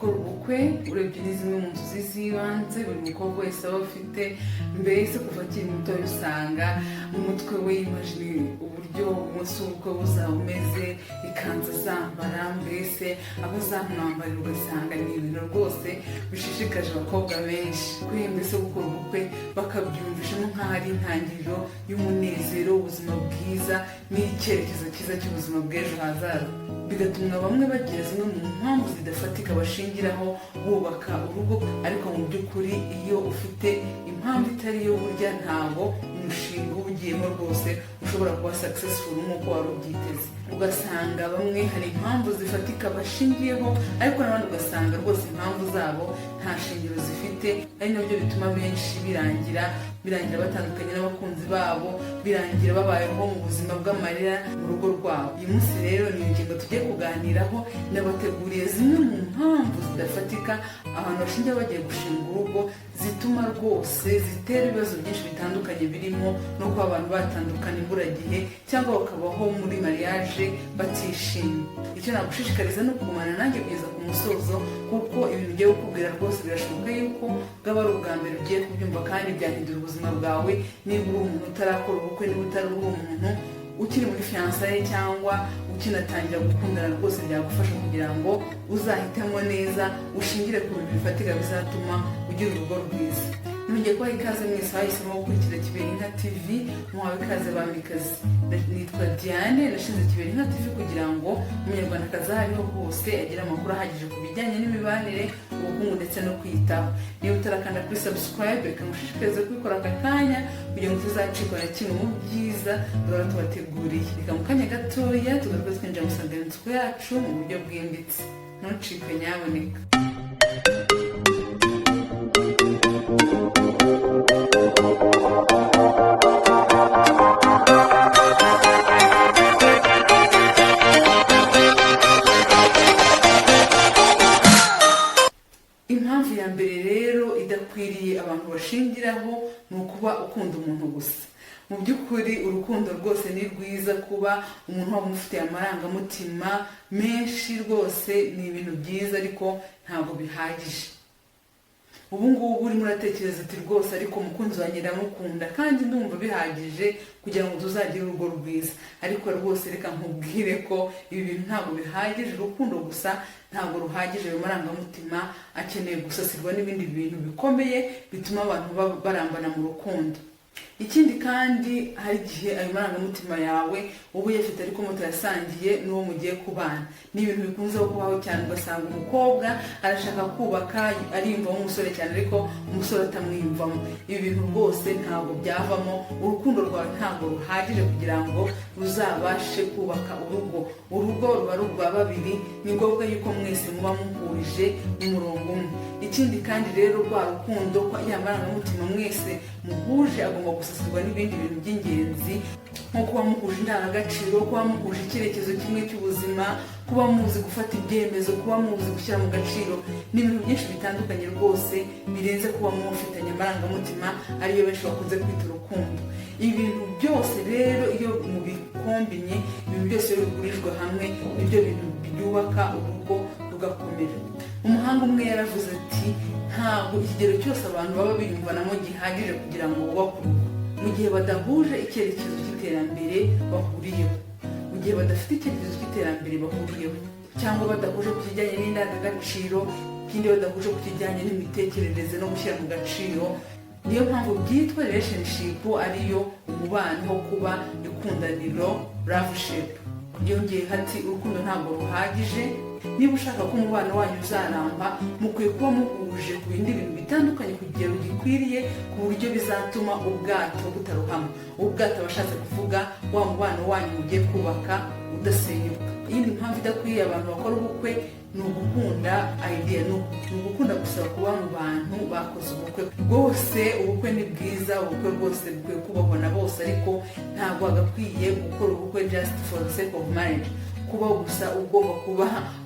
Gukora ubukwe urebye ni zimwe mu nzozi z'ibanze buri mukobwa wese aba afite. Mbese kuva akiri muto usanga mu mutwe we imagine uburyo umunsi w'ubukwe buzaba umeze, ikanzu azambara, mbese abazamwambarira, ugasanga ni ibintu rwose bishishikaje abakobwa benshi. Kuri mbese gukora ubukwe bakabyumvishamo nk'aho ari intangiriro y'umunezero, ubuzima bwiza n'icyerekezo cyiza cy'ubuzima bw'ejo hazaza, bigatuma bamwe bagira zimwe mu mpamvu zidafatika bashingiraho bubaka urugo. Ariko mu by'ukuri, iyo ufite impamvu itari yo, burya ntabwo umushinga uba ugiyemo rwose ushobora kuba successful nk'uko wari ubyiteze. Ugasanga bamwe hari impamvu zifatika bashingiyeho, ariko n'abandi ugasanga rwose impamvu zabo nta shingiro zifite, ari nabyo bituma benshi birangira batandukanye n'abakunzi babo, birangira babayeho mu buzima bw'amarira mu rugo rwabo. Uyu munsi rero ni ingingo tugiye kuganiraho. Nabateguriye zimwe mu mpamvu zidafatika abantu bashingiye bagiye gushinga urugo, zituma rwose zitera ibibazo byinshi bitandukanye, birimo no kuba abantu batandukana imburagihe cyangwa bakabaho muri mariage batishimye. Icyo nagushishikariza ni ukugumana nanjye kugeza ku musozo, kuko ibintu ugiye kukubwira rwose birashoboka yuko bwaba ari ubwa mbere ugiye kubyumva, kandi byahindura ubuzima bwawe. Niba uri umuntu utarakora ubukwe, niba utari uri umuntu ukiri muri fiançailles cyangwa ukinatangira gukundana, rwose byagufasha kugira ngo uzahitemo neza, ushingire ku bintu bifatika bizatuma ugira urugo rwiza. Nongeye kubaha ikaze mwese bahisemo gukurikira Kiberinka TV. Muhawe ikaze, bamikazi. Nitwa Diane, nashinze Kiberinka TV kugira ngo Umunyarwandakazi aho ariho hose agire amakuru ahagije ku bijyanye n'imibanire, ubukungu ndetse no kwiyitaho. Niba utarakanda kuri subscribe, reka ngushishikarize kubikora aka kanya kugira ngo tuzacikwa na kimwe mu byiza duhora tubateguriye. Reka mu kanya gatoya tugaruke twinjira mu nsanganyamatsiko yacu mu buryo bwimbitse. Ntucikwe nyaboneka. Impamvu ya mbere rero idakwiriye abantu bashingiraho ni ukuba ukunda umuntu gusa. Mu by'ukuri urukundo rwose ni rwiza, kuba umuntu waba umufitiye amarangamutima menshi rwose ni ibintu byiza, ariko ntabwo bihagije. Ubu ngubu urimo uratekereza uti: "Rwose ariko umukunzi wanjye ndamukunda kandi ndumva bihagije kugira ngo tuzagire urugo rwiza." Ariko rwose reka nkubwire ko ibi bintu ntabwo bihagije. Urukundo gusa ntabwo ruhagije. Ayo marangamutima akeneye gusasirwa n'ibindi bintu bikomeye bituma abantu barambana mu rukundo. Ikindi kandi, hari igihe ayo marangamutima yawe uba uyafite ariko mutayasangiye n'uwo mugiye kubana. Ni ibintu bikunze kubaho cyane, ugasanga umukobwa arashaka kubaka, ariyumvamo umusore cyane, ariko umusore atamwiyumvamo. Ibi bintu rwose ntabwo byavamo. Urukundo rwawe ntabwo ruhagije kugira ngo ruzabashe kubaka urugo. Urugo ruba ari urwa babiri, ni ngombwa yuko mwese muba muhurije mu murongo umwe. Ikindi kandi rero, rwa rukundo, ya marangamutima mwese muhuje agomba gusasirwa n'ibindi bintu by'ingenzi, nko kuba muhuje indangagaciro, kuba muhuje icyerekezo kimwe cy'ubuzima, kuba muzi gufata ibyemezo, kuba muzi gushyira mu gaciro. Ni ibintu byinshi bitandukanye rwose birenze kuba mufitanye amarangamutima, ariyo benshi bakunze kwita urukundo. Ibintu byose rero iyo mubikombinye, ibintu byose iyo bihurijwe hamwe, nibyo bintu byubaka urugo rugakomera. Umuhanga umwe yaravuze ati: "Ntabwo ikigero cyose abantu baba biyumvanamo gihagije kugira ngo bubake urugo mu gihe badahuje icyerekezo cy'iterambere bahuriyeho." Mu gihe badafite icyerekezo cy'iterambere bahuriyeho, cyangwa badahuje ku kijyanye n'indangagaciro, ikindi badahuje ku kijyanye n'imitekerereze no gushyira mu gaciro. Niyo mpamvu byitwa relationship, ariyo umubano wo kuba ikundaniro, loveship. Yongeye ati: "Urukundo ntabwo ruhagije. Niba ushaka ko umubano wanyu uzaramba, mukwiye kuba muhuje ku bindi bintu bitandukanye ku kigero gikwiriye, ku buryo bizatuma ubwato butarohama." Ubwato abashatse kuvuga wa mubano wanyu mugiye kubaka udasenyuka. Iyindi mpamvu idakwiriye abantu bakora ubukwe ni ugukunda idea, ni ugukunda gusa kuba mu bantu bakoze ubukwe. Rwose ubukwe ni bwiza, ubukwe rwose bukwiye kubahwa na bose, ariko ntabwo hagakwiye gukora ubukwe just for the sake of marriage, kuba gusa ugomba kuba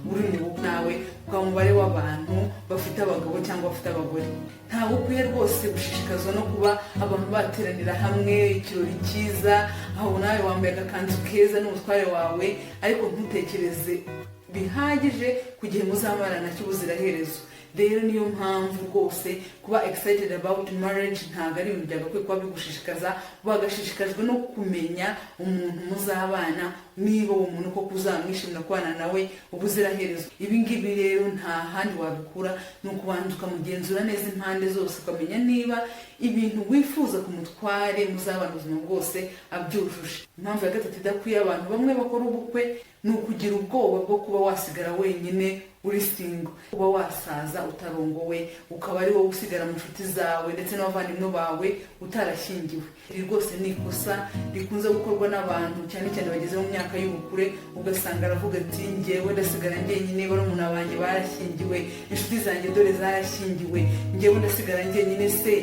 uri mu bukwe nawe ukaba umubare w'abantu bafite abagabo cyangwa bafite abagore. Ntabwo ukwiye rwose gushishikazwa no kuba abantu bateranira hamwe, ikirori cyiza, aho nawe wambaye agakanzu keza n'umutware wawe, ariko ntutekereze bihagije ku gihe muzamarana cy'ubuziraherezo. Rero niyo mpamvu rwose kuba excited about marriage ntabwo ari ibintu byagakwiye kuba bigushishikaza. Bagashishikajwe no kumenya umuntu muzabana, niba uwo muntu koko uzamwishimira kubana nawe ubuziraherezo. Ibi ngibi rero nta handi wabikura, ni ukubanza ukamugenzura neza impande zose, ukamenya niba ibintu wifuza ku mutware muzabana ubuzima bwose abyujuje. Impamvu ya gatatu idakwiye abantu bamwe bakora ubukwe ni ukugira ubwoba bwo kuba wasigara wenyine uri single, kuba wasaza utarongowe, ukaba ari wowe usigara mu nshuti zawe ndetse n'abavandimwe bawe utarashyingiwe. Iri rwose ni ikosa rikunze gukorwa n'abantu, cyane cyane bageze mu myaka y'ubukure. Ugasanga aravuga ati: "Ngewe ndasigara njyenyine, barumuna banjye barashyingiwe, inshuti zanjye dore zarashyingiwe, ngewe ndasigara njyenyine, se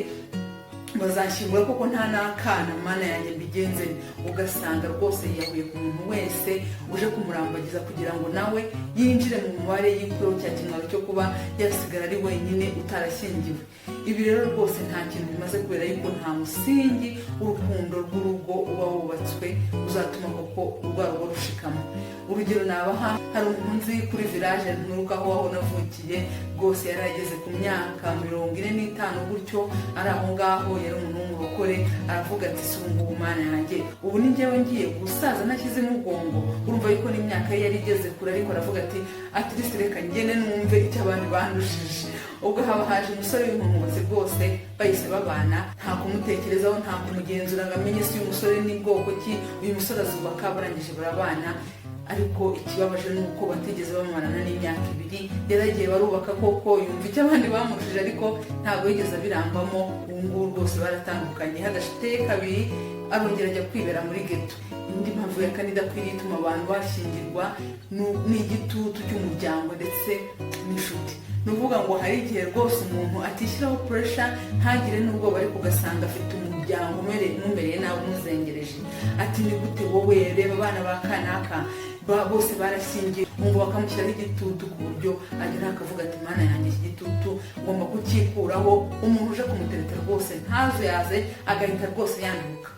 bazashyingura koko nta n'akana? Mana yanjye, mbigenze?" Ugasanga rwose yiyahuye ku muntu wese uje kumurambagiza kugira ngo nawe yinjire mu mubare, yikureho cya kimwaro cyo kuba yasigara ari wenyine utarashyingiwe. Ibi rero rwose nta kintu bimaze, kubera yuko nta musingi w'urukundo rw'urugo uba wubatswe uzatuma koko urwa rugo rushikama. Urugero nabaha, hari umuntu nzi kuri village nturukaho, aho navukiye. Rwose yari ageze ku myaka 45 gutyo, ari aho ngaho, yari umuntu w'umurokore. Aravuga ati: "Si ubu ngubu, Mana yanjye, ubu ni njyewe ngiye gusaza ntashyizemo ubwongo?" Urumva yuko n'imyaka ye yari igeze kure, ariko aravuga ati: "At least reka ngende numve icyo abandi bandushije." Ubwo haba haje umusore w'inkunguzi rwose, bahise babana, nta kumutekerezaho, nta kumugenzura ngo amenye se uyu musore ni bwoko ki, uyu musore azubaka. Barangije barabana, ariko ikibabaje ni uko batigeze bamarana n'imyaka 2. Yaragiye barubaka koko, yumva icyo abandi bamushije, ariko ntabwo yigeze abirambamo. Ubu ngubu rwose baratandukanye, hadashiteye kabiri arongera ajya kwibera muri ghetto. Indi mpamvu ya kane idakwiriye ituma abantu bashyingirwa ni igitutu cy'umuryango ndetse n'inshuti. Ni ukuvuga ngo hari igihe rwose umuntu atishyiraho pressure, ntagire n'ubwoba, ariko ugasanga afite umuryango umumereye nabi, umuzengereje, ati: "Ni gute wowe? Reba abana ba kanaka bose barashyingiwe." Ngo bakamushyiraho igitutu ku buryo agera akavuga ati: "Mana yanjye, iki gitutu ngomba kucyikuraho." Umuntu uje kumutereta rwose ntazuyaze, agahita rwose yanduka,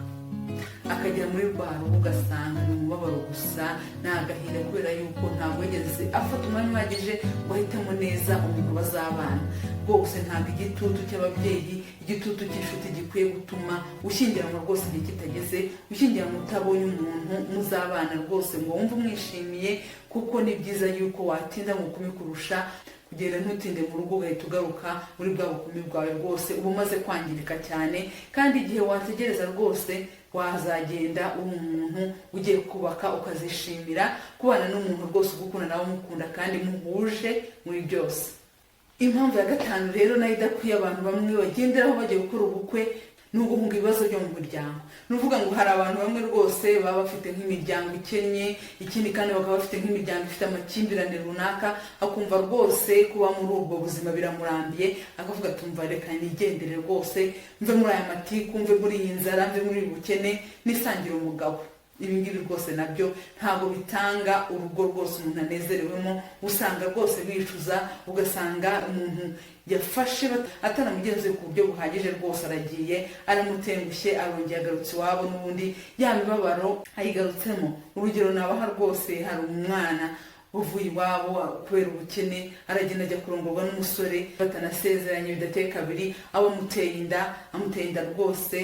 akagera muri rwa rugo, ugasanga ni umubabaro gusa, ni agahinda, kubera yuko ntabwo yigeze afata umwanya uhagije ngo ahitemo neza umuntu bazabana. Rwose ntabwo igitutu cy'ababyeyi, igitutu cy'inshuti gikwiye gutuma ushyingiranwa rwose igihe kitageze, ushyingiranwa utabonye umuntu muzabana rwose ngo wumve umwishimiye, kuko ni byiza yuko watinda mu bukumi kurusha kugenda ntutinde mu rugo, ugahita ugaruka muri bwa bukumi bwawe rwose uba umaze kwangirika cyane. Kandi igihe wategereza rwose, wazagenda uri umuntu ugiye kubaka, ukazishimira kubana n'umuntu rwose ugukunda, nawe umukunda, kandi muhuje muri byose. Impamvu ya gatanu rero nayo idakwiye abantu bamwe bagenderaho bagiye gukora ubukwe ni uguhunga ibibazo byo mu muryango. Ni ukuvuga ngo hari abantu bamwe rwose baba bafite nk'imiryango ikennye, ikindi kandi bakaba bafite nk'imiryango ifite amakimbirane runaka, akumva rwose kuba muri ubwo buzima biramurambiye, akavuga ati: "Umva, reka nigendere rwose, mve muri aya matiku, mve muri iyi nzara, mve muri ubu bukene, nisangire umugabo." Ibi ngibi rwose nabyo ntabwo bitanga urugo rwose umuntu anezerewemo. Usanga rwose bicuza, ugasanga umuntu yafashe atanamugenzuye ku buryo buhagije, rwose aragiye aramutengushye, arongeye agarutse iwabo, n'ubundi ya mibabaro ayigarutsemo. Urugero nabaha rwose, hari umwana uvuye iwabo kubera ubukene, aragenda ajya kurongorwa n'umusore batanasezeranye. Bidateye kabiri aba amuteye inda, amuteye inda rwose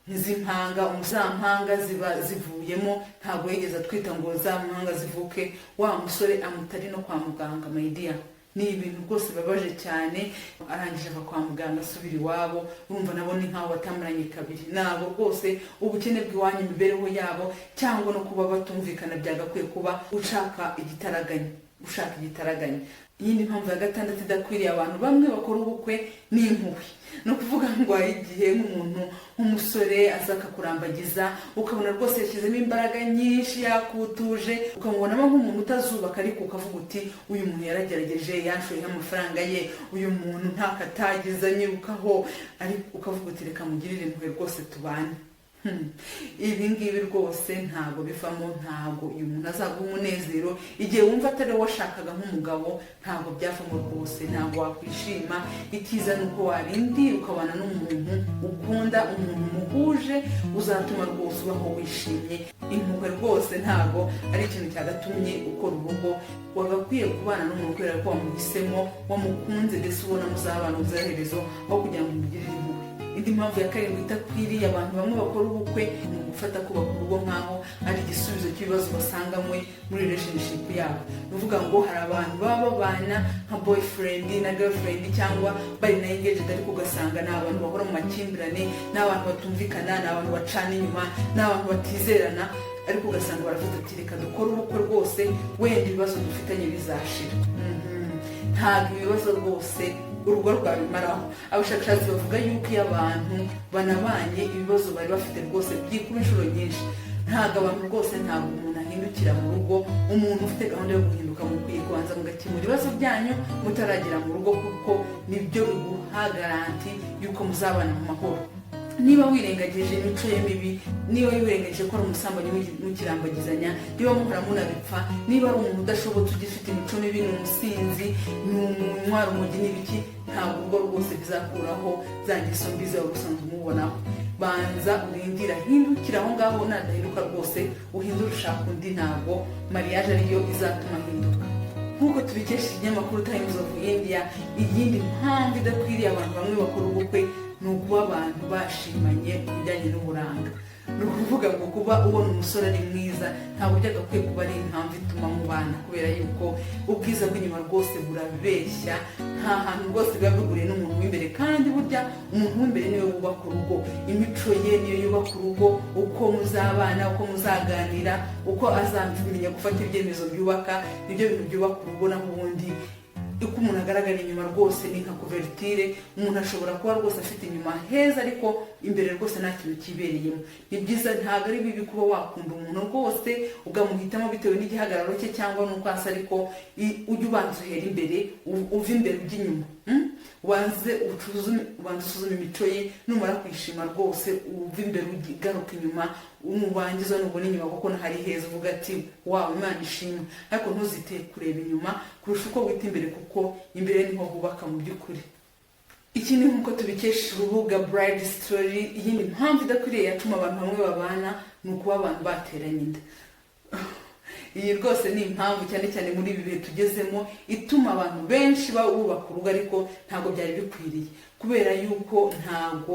nk'iz'impanga. Za mpanga ziba zivuyemo, ntabwo yigeze atwita ngo za mpanga zivuke. Wa musore amutari no kwa muganga. My dear, ni ibintu rwose bibabaje cyane. Arangije ava kwa muganga asubira iwabo, urumva nabo ni nk'aho batamaranye kabiri. Ntabwo rwose ubukene bw'iwanyu, imibereho yabo, cyangwa no kuba batumvikana byagakwiye kuba ushaka igitaraganya, ushaka igitaraganya. Iyindi mpamvu ya gatandatu idakwiriye abantu bamwe bakora ubukwe ni impuhwe. Ni ukuvuga ngo hari igihe nk'umuntu nk'umusore aza akakurambagiza, ukabona rwose yashyizemo imbaraga nyinshi, yakutuje, ukamubonamo nk'umuntu utazubaka, ariko ukavuga uti: "Uyu muntu yaragerageje, yanshoyeho amafaranga ye, uyu muntu ntako atagize anyirukaho," ariko ukavuga uti: "Reka mugirire impuhwe rwose tubane." Ibi ngibi rwose ntabwo bivamo, ntabwo uyu muntu azaguha umunezero igihe wumva atari we washakaga nk'umugabo. Ntabwo byavamo rwose, ntabwo wakwishima. Icyiza ni uko warindira ukabana n'umuntu ukunda, umuntu muhuje, uzatuma rwose ubaho wishimye. Impuhwe rwose ntabwo ari ikintu cyagatumye ukora urugo. Wagakwiye kubana n'umuntu kubera ko wamuhisemo, wamukunze, ndetse ubona muzabana ubuziraherezo, aho kugira ngo umugirire impuhwe. Indi mpamvu ya karindwi idakwiriye abantu bamwe bakora ubukwe ni ugufata kubaka urugo nk'aho ari igisubizo cy'ibibazo basanganywe muri relationship yabo. Ni ukuvuga ngo hari abantu baba babana nka boyfriend na girlfriend cyangwa bari na engaged, ariko ugasanga ni abantu bahora mu makimbirane, ni abantu batumvikana, ni abantu bacana inyuma, ni abantu batizerana, ariko ugasanga baravuga ati: "Reka dukore ubukwe rwose, wenda ibibazo dufitanye bizashira." Ntabwo ibibazo rwose urugo rwabimaraho. Abashakashatsi bavuga yuko iyo abantu banabanye, ibibazo bari bafite rwose byikuba inshuro nyinshi. Ntabwo abantu rwose, ntabwo umuntu ahindukira mu rugo. Umuntu ufite gahunda yo guhinduka, mukwiye kubanza mugakemura ibibazo byanyu mutaragera mu rugo, kuko nibyo biguha garantie y'uko muzabana mu mahoro. Niba wirengagije imico ye mibi, niba wirengagije ko ari umusambanyi mukirambagizanya, niba muhora munabipfa, niba ari umuntu udashobotse, ugifite imico mibi, ni umusinzi, ni umunywa urumogi n'ibiki, ntabwo ubwo rwose bizakuraho za ngeso mbi zawe usanzwe umubonaho. Banza urindira hindukira aho ngaho. Nadahinduka rwose, uhindure ushaka undi. Ntabwo mariage ariyo izatuma ahinduka. Nk'uko tubikesha ikinyamakuru Times of India, iyindi mpamvu idakwiriye abantu bamwe bakora ubukwe ni ukuba abantu bashimanye ku bijyanye n'uburanga. Ni ukuvuga ngo kuba ubona umusore ari mwiza ntabwo byagakwiye kuba ari impamvu ituma mubana, kubera yuko ubwiza bw'inyuma rwose burabeshya, nta hantu rwose biba bihuriye n'umuntu w'imbere. Kandi burya umuntu w'imbere niwe wubaka urugo, imico ye niyo yubaka urugo, uko muzabana, uko muzaganira, uko azamenya gufata ibyemezo byubaka, nibyo bintu byubaka urugo. Naho ubundi uko umuntu agaragara inyuma rwose ni nka couverture. Umuntu ashobora kuba rwose afite inyuma heza, ariko imbere rwose nta kintu kibereyemo. Ni byiza, ntabwo ari bibi kuba wakunda umuntu rwose ukamuhitamo bitewe n'igihagararo cye cyangwa n'uko asa, ariko ujye ubanza uhere imbere, uve imbere ujya inyuma. Ubanze ubanze usuzume imico ye. Numara kwishima rwose, uve imbere ugaruka inyuma, nurangiza nubona inyuma kuko hari heza, uvuga ati: "Wawe, Imana ishimwe." Ariko ntuzite kureba inyuma kurusha uko wita imbere, kuko imbere niho hubaka mu by'ukuri. Ikindi, nk'uko tubikesha urubuga Bride Story, iyindi mpamvu idakwiriye yatuma abantu bamwe babana ni ukuba abantu bateranye inda. Iyi rwose ni impamvu, cyane cyane muri ibi bihe tugezemo, ituma abantu benshi bubaka urugo, ariko ntabwo byari bikwiriye, kubera yuko ntabwo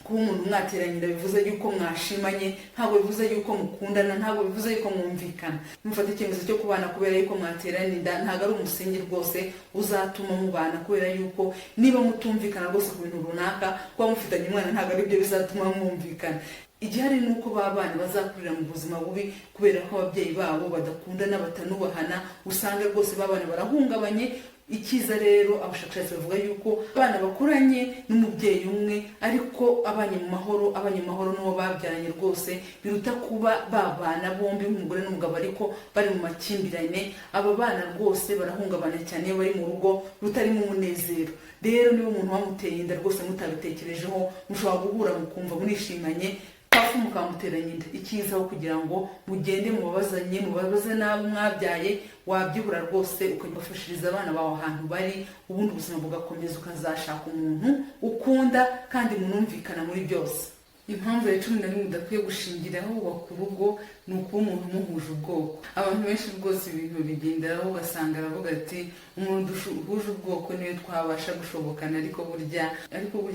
kuba umuntu mwateranye inda bivuze yuko mwashimanye, ntabwo bivuze yuko mukundana, ntabwo bivuze yuko mwumvikana. Mufata icyemezo cyo kubana kubera yuko mwateranye inda, ntabwo ari umusingi rwose uzatuma mubana, kubera yuko niba mutumvikana rwose ku bintu runaka, kuba mufitanye umwana ntabwo ari byo bizatuma mwumvikana. Igihari ni uko ba bana bazakurira mu buzima bubi, kubera ko ababyeyi babo badakundana, batanubahana. Usanga rwose ba bana barahungabanye. Icyiza rero, abashakashatsi bavuga yuko abana bakuranye n'umubyeyi umwe, ariko abanye mu mahoro, abanye mu mahoro n'uwo babyaranye rwose, biruta kuba babana bombi nk'umugore n'umugabo ariko bari mu makimbirane. Aba bana rwose barahungabana cyane iyo bari mu rugo rutarimo umunezero. Rero niba umuntu wamuteye inda rwose mutabitekerejeho, mushobora guhura mukumva murishimanye, hafu mukamuteranya inda. Icyiza, aho kugira ngo mugende mubabazanye, mubabaze n'abo mwabyaye, wabyibura rwose ukabafashiriza abana bawe ahantu bari, ubundi ubuzima bugakomeza, ukazashaka umuntu ukunda kandi munumvikana muri byose. Impamvu ya 11 udakwiye gushingiraho wubaka urugo ni ukuba umuntu umuhuje ubwoko. Abantu benshi rwose ibintu bigenderaho, ugasanga aravuga ati: "Umuntu duhuje ubwoko niwe twabasha gushobokana." Ariko burya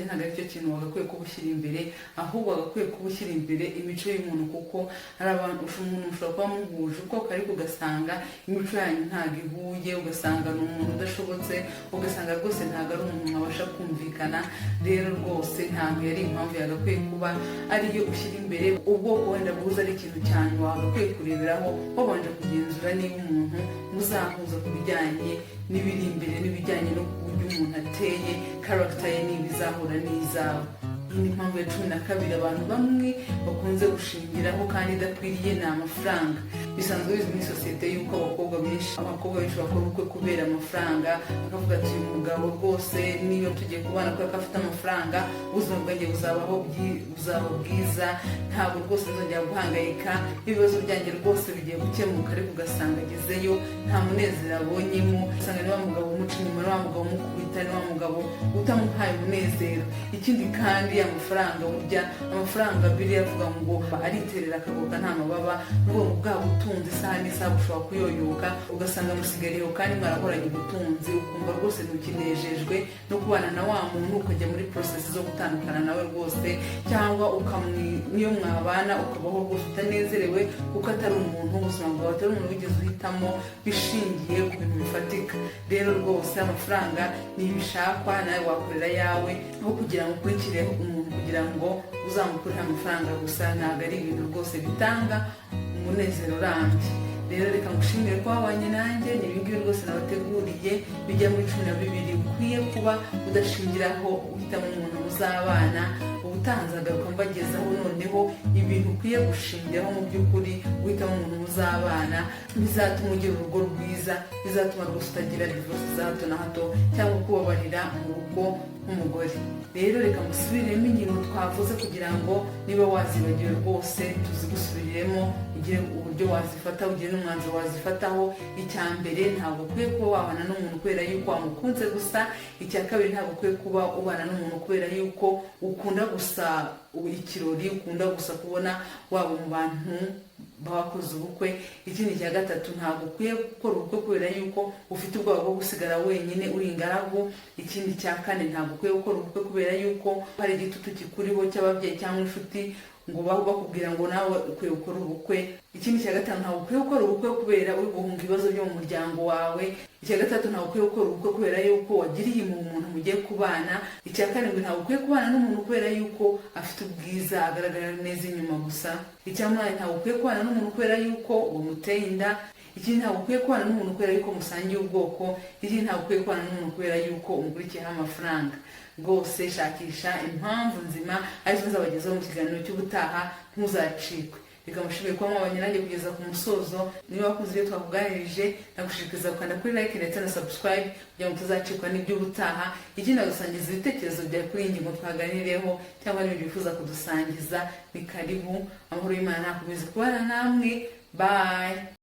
ntabwo aricyo kintu wagakwiye kuba ushyira imbere, ahubwo wagakwiye kuba ushyira imbere imico y'umuntu, kuko hari abantu, umuntu ushobora kuba muhuje ubwoko ariko ugasanga imico yanyu ntabwo ihuye, ugasanga ni umuntu udashobotse, ugasanga rwose ntabwo ari umuntu mwabasha kumvikana. Rero rwose ntabwo yari impamvu yagakwiye kuba ariyo ushyira imbere. Ubwoko wenda buza ari ikintu cyane wagakwiye kureberaho, wabanje kugenzura niba umuntu muzahuza ku bijyanye n'ibiri imbere, n'ibijyanye no ku buryo umuntu ateye, character ye niba izahura n'izawe. Iyi ni impamvu ya 12 abantu bamwe bakunze gushingiraho kandi idakwiriye, ni amafaranga. Bisanzwe bizwi muri sosiyete y'uko abakobwa benshi bakora ubukwe kubera amafaranga, bakavuga ati: "Uyu mugabo rwose niba tugiye kubana kubera ko afite amafaranga, ubuzima bwanjye buzaba bwiza, ntabwo rwose nzongera guhangayika, ibibazo byanjye rwose bigiye gukemuka." Ariko ugasanga agezeyo nta munezero abonyemo, ugasanga ni wa mugabo umuca inyuma, ni wa mugabo umukubita, ni wa mugabo utamuhaye umunezero. Ikindi kandi, amafaranga, burya amafaranga biriya avuga ngo ariterera akagoka nta mababa. Ni ukuvuga ngo bwa butunzi isaha n'isaha bushobora kuyoyoka, ugasanga musigariyeho kandi mwarahoranye ubutunzi, ukumva rwose ntukinejejwe no kubana na wa muntu, ukajya muri process zo gutandukana nawe rwose, cyangwa niyo mwabana ukabaho rwose utanezerewe, kuko atari umuntu ubuzima bwawe, atari umuntu wigeze uhitamo bishingiye ku bintu bifatika. Rero rwose amafaranga ni ibishakwa, nawe wakorera ayawe aho kugira ngo ukurikire umuntu kugira ngo uzamukureho amafaranga gusa. Ntabwo ari ibintu rwose bitanga umunezero urambye. Rero reka ngushimire ko wabanye nanjye. Ni ibingibi rwose nabateguriye bijya muri 12 ukwiye kuba udashingiraho uhitamo umuntu muzabana. Ubutaha nzagaruka mbagezaho noneho ibintu ukwiye gushingiraho mu by'ukuri uhitamo umuntu muzabana, bizatuma ugira urugo rwiza, bizatuma rwose utagira divorce za hato na hato cyangwa kubabarira mu rugo nk'umugore. Rero reka musubiremo ingingo twavuze kugira ngo niba wazibagiwe rwose tuzigusubiriremo, ugire uburyo wazifata, ugire n'umwanzuro wazifataho. Icya mbere, ntabwo ukwiye kuba wabana n'umuntu kubera yuko wamukunze gusa. Icya kabiri, ntabwo ukwiye kuba ubana n'umuntu kubera yuko ukunda gusa ikirori, ukunda gusa kubona waba mu bantu bakoze ubukwe. Ikindi cya gatatu, ntabwo ukwiye gukora ubukwe kubera yuko ufite ubwoba bwo gusigara wenyine uri ingaragu. Ikindi cya kane, ntabwo ukwiye gukora ubukwe kubera yuko hari igitutu kikuriho cy'ababyeyi cyangwa inshuti ngo bakubwira ngo nawe ukwiye gukora ubukwe. Ikindi cya gatanu, ntabwo ukwiye gukora ubukwe kubera uri guhunga ibibazo byo mu muryango wawe. Icya gatatu, ntabwo ukwiye gukora ubukwe kubera yuko wagiriye impuhwe umuntu mugiye kubana. Icya karindwi, ntabwo ukwiye kubana n'umuntu kubera yuko afite ubwiza, agaragara neza inyuma gusa. Icya munani, ntabwo ukwiye kubana n'umuntu kubera yuko wamuteye inda. Ikindi, ntabwo ukwiye kubana n'umuntu kubera yuko musangiye ubwoko. Ikindi, ntabwo ukwiye kubana n'umuntu kubera yuko umukurikiyeho amafaranga. Rwose shakisha impamvu nzima, arizo nzabagezaho mu kiganiro cy'ubutaha, ntuzacikwe. Reka mushimire kuba mwabanye nanjye kugeza ku musozo. Niba wakunze ibyo twakuganirije, nagushishikariza gukanda kuri like ndetse na subscribe kugira ngo tuzacikwa n'iby'ubutaha. Ikindi, nagusangiza ibitekerezo byawe kuri iyi ngingo twaganiriyeho cyangwa n'ibindi wifuza kudusangiza, ni karibu. Amahoro y'Imana nakomeze kubana namwe. Bye.